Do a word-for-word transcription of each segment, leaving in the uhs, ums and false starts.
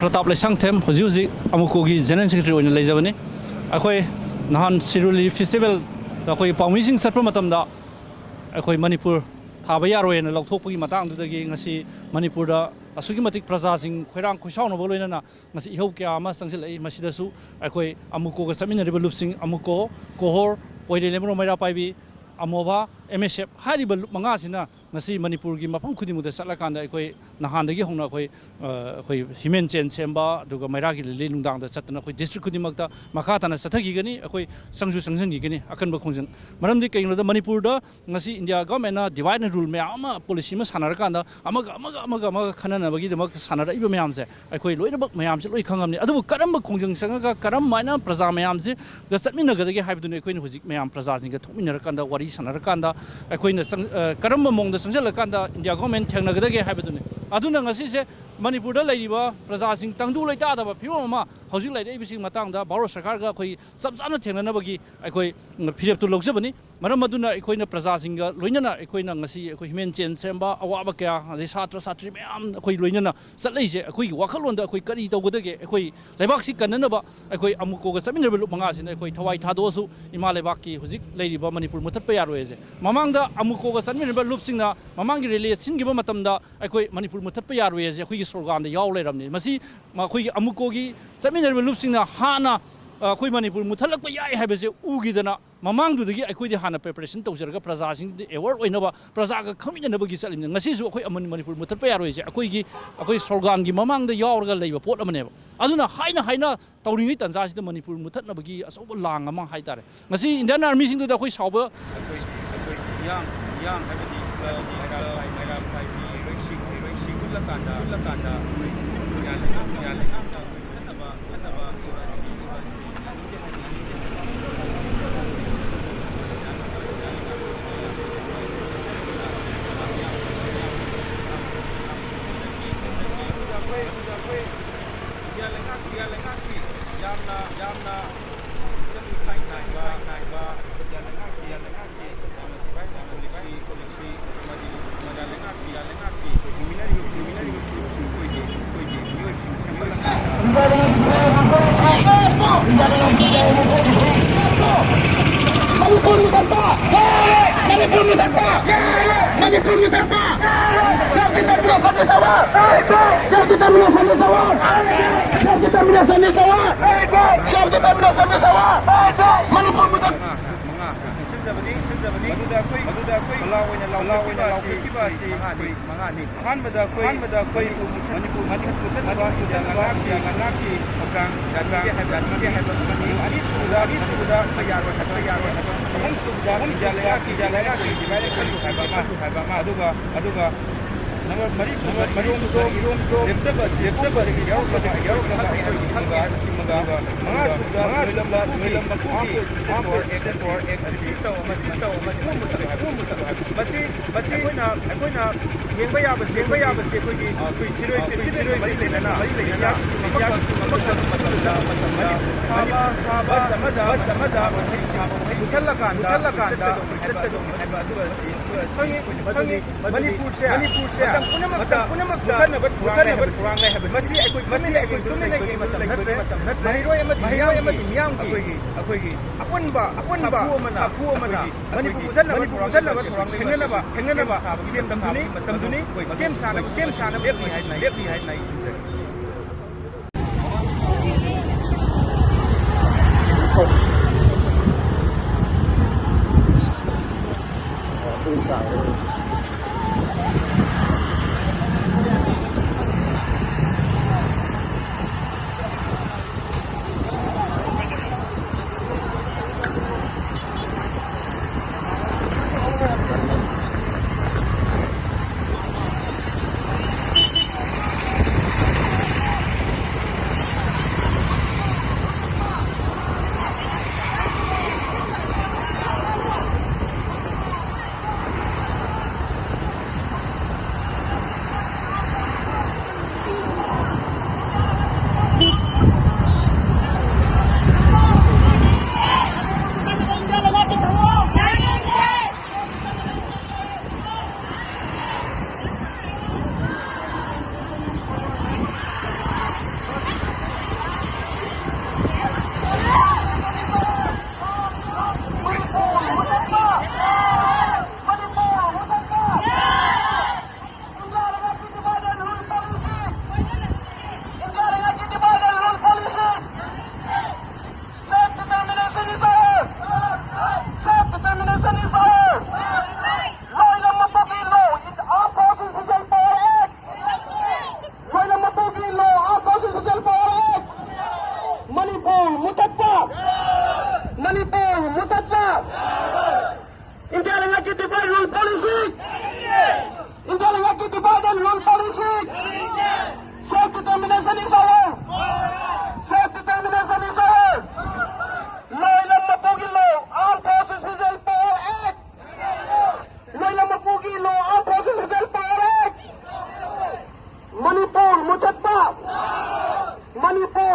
ꯄ꯭ꯔꯇꯥꯞ ꯂꯩꯁꯥꯡꯊꯦꯝ, ꯍꯧꯖꯤꯛ ꯍꯧꯖꯤꯛ ꯑꯃꯨꯀꯣꯒꯤ general secretary ꯑꯣꯏꯅ ꯂꯩꯖꯕꯅꯤ꯫ ꯑꯩꯈꯣꯏ ꯅꯍꯥꯟ ꯁꯤꯔꯨꯂꯤ ꯐꯦꯁꯇꯤꯚꯦꯜꯗ ꯑꯩꯈꯣꯏ ꯄꯥꯎꯃꯤꯁꯤꯡ ꯆꯠꯄ ꯃꯇꯝꯗ ꯑꯩꯈꯣꯏ ꯃꯅꯤꯄꯨꯔ ꯊꯥꯕ ꯌꯥꯔꯣꯏ ꯍꯥꯏꯅ ꯂꯧꯊꯣꯛꯄꯒꯤ ꯃꯇꯥꯡꯗꯨꯗꯒꯤ ꯉꯁꯤ ꯃꯅꯤꯄꯨꯔꯗ ꯑꯁꯨꯛꯀꯤ ꯃꯇꯤꯛ ꯄ꯭ꯔꯖꯥꯁꯤꯡ ꯈꯣꯏꯔꯥꯡ ꯈꯣꯏꯁꯥꯎꯅꯕꯒ ꯂꯣꯏꯅꯅ ꯉꯁꯤ ꯏꯍꯧ ꯀꯌꯥ ꯑꯃ ꯆꯪꯁꯤꯜꯂꯛꯏ꯫ ꯃꯁꯤꯗꯁꯨ ꯑꯩꯈꯣꯏ ꯑꯃꯨꯀꯣꯒ ꯆꯠꯃꯤꯟꯅꯔꯤꯕ ꯂꯨꯞꯁꯤꯡ, ꯑꯃꯨꯀꯣ, ꯀꯣꯍꯣꯔ, ꯄꯣꯏꯔꯦ ꯂꯦꯝꯕ꯭ꯔꯣ ꯃꯩꯔꯥ ꯄꯥꯏꯕꯤ, ꯑꯃꯣꯕꯥ, ꯑꯦꯝ ꯑꯦꯁ ꯑꯦꯐ ꯍꯥꯏꯔꯤꯕ ꯂꯨꯞ ꯃꯉꯥꯁꯤꯅ ꯉꯁꯤ ꯃꯅꯤꯄꯨꯔꯒꯤ ꯃꯐꯝ ꯈꯨꯗꯤꯡꯃꯛꯇ ꯆꯠꯂꯀꯥꯟꯗ ꯑꯩꯈꯣꯏ ꯅꯍꯥꯟꯗꯒꯤ ꯍꯧꯅ ꯑꯩꯈꯣꯏ, ꯑ, ꯑꯩꯈꯣꯏ human chain ꯁꯦꯝꯕ, ꯑꯗꯨꯒ ꯃꯩꯔꯥꯒꯤ ꯂꯤꯂꯤ ꯅꯨꯡꯗꯥꯡꯗ ꯆꯠꯇꯅ ꯑꯩꯈꯣꯏ district ꯈꯨꯗꯤꯡꯃꯛꯇ ꯃꯈꯥ ꯇꯥꯅ ꯆꯠꯊꯈꯤꯒꯅꯤ꯫ ꯑꯩꯈꯣꯏ ꯆꯪꯁꯨ ꯆꯪꯁꯤꯟꯈꯤꯒꯅꯤ ꯑꯀꯟꯕ ꯈꯣꯡꯖꯪ꯫ ꯃꯔꯝꯗꯤ ꯀꯩꯒꯤꯅꯣꯗ ꯃꯅꯤꯄꯨꯔꯗ ꯉꯁꯤ ꯏꯟꯗꯤꯌꯥ ꯒꯣꯔꯃꯦꯟꯅ divide and rule ꯃꯌꯥꯝ ꯑꯃ, policy ꯑꯃ ꯁꯥꯟꯅꯔꯀꯥꯟꯗ ꯑꯃꯒ, ꯑꯃꯒ, ꯑꯃꯒ, ꯑꯃꯒ ꯈꯟꯅꯅꯕꯒꯤꯗꯃꯛꯇ ꯁꯥꯟꯅꯔꯛꯏꯕ ꯃꯌꯥꯝꯁꯦ ꯑꯩꯈꯣꯏ ꯂꯣꯏꯅꯃꯛ ꯃꯌꯥꯝꯁꯦ ꯂꯣꯏ ꯈꯪꯉꯝꯅꯤ꯫ ꯑꯗꯨꯕꯨ ꯀꯔꯝꯕ ꯈꯣꯡꯖꯪ ꯆꯪꯉꯒ ꯀꯔꯝ ꯍꯥꯏꯅ ꯄ꯭ꯔꯖꯥ ꯃꯌꯥꯝꯁꯤꯒ ꯆꯠꯃꯤꯟꯅꯒꯗꯒꯦ ꯍꯥꯏꯕꯗꯨꯅꯤ ꯑꯩꯈꯣꯏꯅ ꯍꯧꯖꯤꯛ ꯃꯌꯥꯝ ꯄ꯭ꯔꯖꯥꯁꯤꯡꯒ ꯊꯣꯛꯃꯤꯟꯅꯔꯀꯥꯟꯗ, ꯋꯥꯔꯤ ꯁꯥꯟꯅꯔꯀꯥꯟꯗ ꯑꯩꯈꯣꯏꯅ ꯆꯪ-, ꯑ, ꯀꯔꯝꯕ ꯃꯑꯣꯡꯗ ꯆꯪꯁꯤꯜꯂꯀꯥꯟꯗ ꯏꯟꯗꯤꯌꯥ ꯒꯣꯔꯃꯦꯟ ꯊꯦꯡꯅꯒꯗꯒꯦ ꯍꯥꯏꯕꯗꯨꯅꯤ꯫ ꯑꯗꯨꯅ ꯉꯁꯤꯁꯦ ꯃꯅꯤꯄꯨꯔꯗ ꯂꯩꯔꯤꯕ ꯄ꯭ꯔꯖꯥꯁꯤꯡ ꯇꯪꯗꯨ ꯂꯩꯇꯥꯗꯕ ꯐꯤꯕꯝ ꯑꯃ ꯍꯧꯖꯤꯛ ꯂꯩꯔꯛꯏꯕꯁꯤꯒꯤ ꯃꯇꯥꯡꯗ ꯚꯥꯔꯠ ꯁꯔꯀꯥꯔꯒ ꯑꯩꯈꯣꯏ ꯆꯞ ꯆꯥꯅ ꯊꯦꯡꯅꯅꯕꯒꯤ ꯑꯩꯈꯣꯏ ꯐꯤꯔꯦꯞꯇꯨ ꯂꯧꯖꯕꯅꯤ꯫ ꯃꯔꯝ ꯑꯗꯨꯅ ꯑꯩꯈꯣꯏꯅ ꯄ꯭ꯔꯖꯥꯁꯤꯡꯒ ꯂꯣꯏꯅꯅ ꯑꯩꯈꯣꯏꯅ ꯉꯁꯤ ꯑꯩꯈꯣꯏ human chain ꯁꯦꯝꯕ, ꯑꯋꯥꯕ ꯀꯌꯥ, ꯑꯗꯩ ꯁꯥꯇ꯭ꯔ ꯁꯥꯇ꯭ꯔꯤ ꯃꯌꯥꯝ ꯑꯩꯈꯣꯏ ꯂꯣꯏꯅꯅ ꯆꯠꯂꯛꯏꯁꯦ, ꯑꯩꯈꯣꯏꯒꯤ ꯋꯥꯈꯜꯂꯣꯟꯗ ꯑꯩꯈꯣꯏ ꯀꯔꯤ ꯇꯧꯒꯗꯒꯦ, ꯑꯩꯈꯣꯏ ꯂꯩꯕꯥꯛꯁꯤ ꯀꯟꯅꯅꯕ ꯑꯩꯈꯣꯏ ꯑꯃꯨꯀꯣꯒ ꯆꯠꯃꯤꯟꯅꯔꯤꯕ ꯂꯨꯞ ꯃꯉꯥꯁꯤꯅ ꯑꯩꯈꯣꯏ ꯊꯋꯥꯏ ꯊꯥꯗꯣꯛꯑꯁꯨ ꯏꯃꯥ ꯂꯩꯕꯥꯛꯀꯤ ꯍꯧꯖꯤꯛ ꯂꯩꯔꯤꯕ ꯃꯅꯤꯄꯨꯔ ꯃꯨꯊꯠꯄ ꯌꯥꯔꯣꯏ ꯍꯥꯏꯁꯦ꯫ ꯃꯃꯥꯡꯗ ꯑꯃꯨꯀꯣꯒ ꯆꯠꯃꯤꯟꯅꯔꯤꯕ ꯂꯨꯞꯁꯤꯡꯅ ꯃꯃꯥꯡꯒꯤ rally ꯁꯤꯟꯈꯤꯕ ꯃꯇꯝꯗ ꯑꯩꯈꯣꯏ ꯃꯅꯤꯄꯨꯔ ꯃꯨꯊꯠꯄ ꯌꯥꯔꯣꯏ ꯍꯥꯏꯁꯦ ꯑꯩꯈꯣꯏꯒꯤ ꯁ꯭ꯂꯣꯒꯥꯟꯗ ꯌꯥꯎ ꯂꯩꯔꯕꯅꯤ꯫ ꯃꯁꯤ ꯃ-, ꯑꯩꯈꯣꯏꯒꯤ ꯑꯃꯨꯀꯣꯒꯤ ꯆꯠꯃꯤꯟꯅꯔꯤꯕ ꯂꯨꯞꯁꯤꯡꯅ ꯍꯥꯟꯅ, ꯑ, ꯑꯩꯈꯣꯏ ꯃꯅꯤꯄꯨꯔ ꯃꯨꯊꯠꯂꯛꯄ ꯌꯥꯏ ꯍꯥꯏꯕꯁꯦ ꯎꯈꯤꯗꯅ ꯃꯃꯥꯡꯗꯨꯗꯒꯤ ꯑꯩꯈꯣꯏꯗꯤ ꯍꯥꯟꯅ preparation ꯇꯧꯖꯔꯒ ꯄ꯭ꯔꯖꯥꯁꯤꯡꯗꯤ aware ꯑꯣꯏꯅꯕ, ꯄ꯭ꯔꯖꯥꯒ ꯈꯪꯃꯤꯟꯅꯅꯕꯒꯤ ꯆꯠꯂꯤꯕꯅꯤ꯫ ꯉꯁꯤꯁꯨ ꯑꯩꯈꯣꯏ ꯑꯃ-, ꯃꯅꯤꯄꯨꯔ ꯃꯨꯊꯠꯄ ꯌꯥꯔꯣꯏꯁꯦ ꯑꯩꯈꯣꯏꯒꯤ, ꯑꯩꯈꯣꯏ ꯁ꯭ꯂꯣꯒꯥꯟꯒꯤ ꯃꯃꯥꯡꯗ ꯌꯥꯎꯔꯒ ꯂꯩꯕ ꯄꯣꯠ ꯑꯃꯅꯦꯕ꯫ ꯑꯗꯨꯅ ꯍꯥꯏꯅ ꯍꯥꯏꯅ ꯇꯧꯔꯤꯉꯩ ꯇꯥꯟꯖꯥꯁꯤꯗ ꯃꯅꯤꯄꯨꯔ ꯃꯨꯊꯠꯅꯕꯒꯤ ꯑꯆꯧꯕ ꯂꯥꯡ ꯑꯃ ꯍꯥꯏꯇꯥꯔꯦ꯫ ꯉꯁꯤ Indian Armyꯁꯤꯡꯗꯨꯗ ꯑꯩꯈꯣꯏ ꯁꯥꯎꯕ ꯑꯩꯈꯣꯏ, ꯑꯩꯈꯣꯏ ꯍꯤꯌꯥꯡ, ꯍꯤꯌꯥꯡ ꯍꯥꯏꯕꯗꯤ, ꯍꯥꯏꯕꯗꯤ ꯃꯩꯔꯥ, ꯃꯩꯔꯥ ꯄꯥꯏꯕꯤ, ꯏꯔꯣꯏꯁꯤ, ꯏꯔꯣꯏꯁꯤ ꯍꯨꯠꯂꯀꯥꯟꯗ, ꯍꯨꯠꯂꯀꯥꯟꯗ, ꯃꯩꯔꯥ ꯂꯩꯉꯥꯛ, ꯃꯩꯔꯥ ꯂꯩꯉꯥꯛꯅ ꯑꯩꯈꯣꯏ ꯐꯠꯇꯕ, ꯐꯠꯇꯕ ꯏꯔꯣꯏꯁꯤ, ꯏꯔꯣꯏꯁꯤ, ꯌꯥꯅꯤꯡꯗꯦ ꯍꯥꯏꯅꯤꯡꯗꯦ꯫ ꯑꯩꯈꯣꯏ, ꯑꯩꯈꯣꯏ ꯏꯟꯗꯤꯌꯥ ꯂꯩꯉꯥꯛ, ꯏꯟꯗꯤꯌꯥ ꯂꯩꯉꯥꯛꯀꯤ ꯌꯥꯝꯅ, ꯌꯥꯝꯅ ꯏꯆꯟ ꯏꯈꯥꯏ ꯅꯥꯏꯕ, ꯏꯟꯗꯤꯌꯥ ꯂꯩꯉꯥꯛ, ꯏꯟꯗꯤꯌꯥ ꯂꯩꯉꯥꯛꯀꯤ ꯌꯥꯝꯅ ꯊꯤꯒꯥꯏ ꯇꯥꯕ ꯂꯤꯁꯤ, ꯄꯣꯂꯤꯁꯤ, ꯑꯃꯗꯤ ꯏꯟꯗꯤꯌꯥ ꯂꯩꯉꯥꯛꯀꯤ, ꯏꯟꯗꯤꯌꯥ ꯂꯩꯉꯥꯛꯀꯤ ꯍꯤꯡꯃꯤꯟꯅꯔꯤꯕ, ꯍꯤꯡꯃꯤꯟꯅꯔꯤꯕ ꯁꯤꯕꯁꯤꯡ ꯑꯩꯈꯣꯏꯒꯤ, ꯑꯩꯈꯣꯏꯒꯤ ꯃꯤꯑꯣꯏꯁꯤꯡ ꯁꯦꯝꯒꯠꯂꯛ ꯃꯅꯤꯄꯨꯔ ꯃꯨꯊꯠꯄ! ꯃꯅꯤꯄꯨꯔ ꯃꯨꯊꯠꯄ! ꯃꯅꯤꯄꯨꯔ ꯃꯨꯊꯠꯄ! Self determination is our! Self determination is our! Self determination is our! Self determination is our! Manipur ꯃꯨꯊꯠꯄ! ꯃꯉꯥ, ꯃꯉꯥ ꯁꯤꯟꯖꯕꯅꯤ, ꯁꯤꯟꯖꯕꯅꯤ꯫ ꯃꯗꯨꯗ ꯑꯩꯈꯣꯏ, ꯃꯗꯨꯗ ꯑꯩꯈꯣꯏ ꯄꯂꯥ ꯑꯣꯏꯅ ꯂꯥꯎꯊꯣꯛꯈꯤꯕ ꯑꯁꯤ ꯂꯥꯎꯊꯣꯛꯈꯤꯕ ꯑꯁꯤ ꯑꯩꯈꯣꯏ ꯃꯉꯥꯅꯤ꯫ ꯃꯉꯥꯅꯤ꯫ ꯑꯍꯥꯟꯕꯗ ꯑꯩꯈꯣꯏ, ꯑꯍꯥꯟꯕꯗ ꯑꯩꯈꯣꯏ ꯃꯅꯤꯄꯨꯔ ꯃꯨꯊꯠ-, ꯃꯅꯤꯄꯨꯔ ꯃꯨꯊꯠꯅꯕ ꯃꯨꯊꯠꯅꯕ ꯏꯟꯗꯤꯌꯥ ꯂꯩꯉꯥꯛꯀꯤ ꯂꯩꯉꯥꯛꯀꯤ ꯊꯧꯗꯥꯡ ꯌꯥꯅꯤꯡꯗꯦ ꯍꯥꯏꯕ, ꯌꯥꯅꯤꯡꯗꯦ ꯍꯥꯏꯕ ꯑꯃꯅꯤ꯫ ꯑꯅꯤꯁꯨꯕꯗ, ꯑꯅꯤꯁꯨꯕꯗ ꯌꯥꯔꯣꯏ ꯍꯥꯏꯕ, ꯌꯥꯔꯣꯏ ꯍꯥꯏꯕ꯫ ꯑꯍꯨꯝꯁꯨꯕ, ꯑꯍꯨꯝꯁꯨꯕꯗ ꯏꯟꯗꯤꯌꯥ ꯂꯩꯉꯥꯛꯀꯤ, ꯏꯟꯗꯤꯌꯥ ꯂꯩꯉꯥꯛꯀꯤ ꯗꯤꯃꯥꯟ ꯈꯜꯂꯨ ꯍꯥꯏꯕ ꯑꯃ, ꯈꯜꯂꯨ ꯍꯥꯏꯕ ꯑꯃ꯫ ꯑꯗꯨꯒ, ꯑꯗꯨꯒ ꯅꯝꯕꯔ ꯃꯔꯤꯁꯨꯕ, ꯃꯔꯤꯔꯣꯝꯗꯣ, ꯃꯔꯤꯔꯣꯝꯗꯣ ꯂꯦꯞꯆꯕ, ꯂꯦꯞꯆꯕꯗꯒꯤ ꯌꯥꯎꯔꯛꯄꯗ, ꯌꯥꯎꯔꯛꯄꯗ ꯑꯩꯈꯣꯏꯒꯤ ꯈꯪꯉꯦ ꯍꯥꯏꯕꯁꯤꯃꯒ, ꯃꯉꯥꯁꯨꯕꯗ ꯂꯣꯏꯂꯝꯕ ꯃꯈꯨꯒꯤ, ꯃꯉꯥꯁꯨꯕꯗ ꯂꯣꯏꯂꯝꯕ ꯃꯈꯨꯒꯤ Armed Force Act ꯑꯁꯤ ꯇꯧ ꯑꯃꯗꯤ, ꯇꯧ ꯑꯃꯗꯤ, ꯃꯁꯤ, ꯃꯁꯤ ꯑꯩꯈꯣꯏꯅ, ꯑꯩꯈꯣꯏꯅ ꯌꯦꯡꯕ ꯌꯥꯕꯁꯦ, ꯌꯦꯡꯕ ꯌꯥꯕꯁꯦ ꯑꯩꯈꯣꯏꯒꯤ, ꯑꯩꯈꯣꯏ ꯁꯤꯔꯣꯏ ꯐꯦꯁꯇꯤꯚꯦꯜꯒ ꯃꯔꯤ ꯂꯩꯅꯅ, ꯃꯔꯤ ꯂꯩꯅꯅ ꯃꯤꯗꯤꯌꯥꯒꯤ ꯃꯤꯗꯤꯌꯥꯒꯤ ꯃꯐꯝ ꯃꯐꯝ ꯃꯇꯝꯗ, ꯃꯇꯝꯗ ꯊꯥꯕ, ꯊꯥꯕ, ꯕꯁ ꯑꯃꯗ, ꯕꯁ ꯑꯃꯗ ꯃꯍꯩꯁꯤꯡ ꯄꯨꯁꯜꯂꯀꯥꯟꯗ, ꯄꯨꯁꯜꯂꯀꯥꯟꯗ ꯆꯠꯀꯗꯧꯅꯤ ꯍꯥꯏꯕ ꯑꯗꯨ ꯑꯁꯤ ꯈꯪꯉꯤ, ꯈꯪꯉꯤ꯫ ꯃꯅꯤꯄꯨꯔꯁꯦ, ꯃꯅꯤꯄꯨꯔꯁꯦ ꯃꯇꯝ ꯄꯨꯝꯅꯃꯛꯇ, ꯃꯇꯝ ꯄꯨꯝꯅꯃꯛꯇ ꯃꯨꯊꯠꯅꯕ ꯊꯧꯔꯥꯡ ꯂꯩ ꯍꯥꯏꯕꯁꯤ, ꯃꯁꯤ ꯑꯩꯈꯣꯏ, ꯃꯁꯤ ꯑꯩꯈꯣꯏ ꯇꯨꯃꯤꯟꯅ ꯌꯦꯡꯗꯨꯅ ꯂꯩꯕꯒꯤ ꯃꯇꯝ ꯅꯠꯇ꯭ꯔꯦ꯫ ꯃꯍꯩꯔꯣꯏ ꯑꯃꯗꯤ ꯃꯤꯌꯥꯝꯒꯤ, ꯑꯩꯈꯣꯏꯒꯤ ꯑꯄꯨꯟꯕ, ꯑꯄꯨꯟꯕ ꯁꯥꯐꯨ ꯑꯃꯅ, ꯁꯥꯐꯨ ꯑꯃꯅ ꯑꯩꯈꯣꯏꯒꯤ ꯃꯅꯤꯄꯨꯔ ꯃꯨꯊꯠꯅꯕ ꯊꯧꯔꯥꯡ ꯂꯩꯕ ꯑꯁꯤ ꯊꯦꯡꯅꯅꯕ, ꯊꯦꯡꯅꯅꯕ ꯁꯦꯝ ꯁꯥꯕꯒꯤ ꯃꯇꯝꯗꯨꯅꯤ, ꯃꯇꯝꯗꯨꯅꯤ꯫ ꯁꯦꯝ ꯁꯥꯅꯕ, ꯁꯦꯝ ꯁꯥꯅꯕ ꯂꯦꯞꯂꯤ ꯍꯥꯏꯅ, ꯂꯦꯞꯂꯤ ꯍꯥꯏꯅ ꯑꯩ ꯊꯝꯖꯒꯦ꯫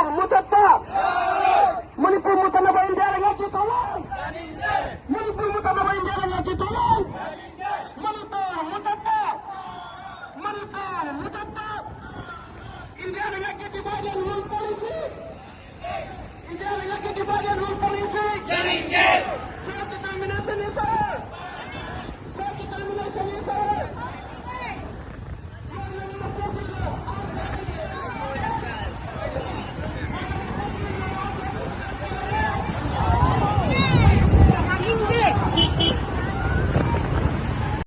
ꯃꯨꯊꯠꯄ! ꯃꯅꯤꯄꯨꯔ ꯃꯨꯊꯠꯅꯕ ꯏꯟꯗꯤꯌꯥ ꯂꯩꯉꯥꯛꯀꯤ ꯊꯧꯑꯣꯡ! ꯃꯅꯤꯄꯨꯔ ꯃꯨꯊꯠꯅꯕ ꯏꯟꯗꯤꯌꯥ ꯂꯩꯉꯥꯛꯀꯤ ꯊꯧꯑꯣꯡ!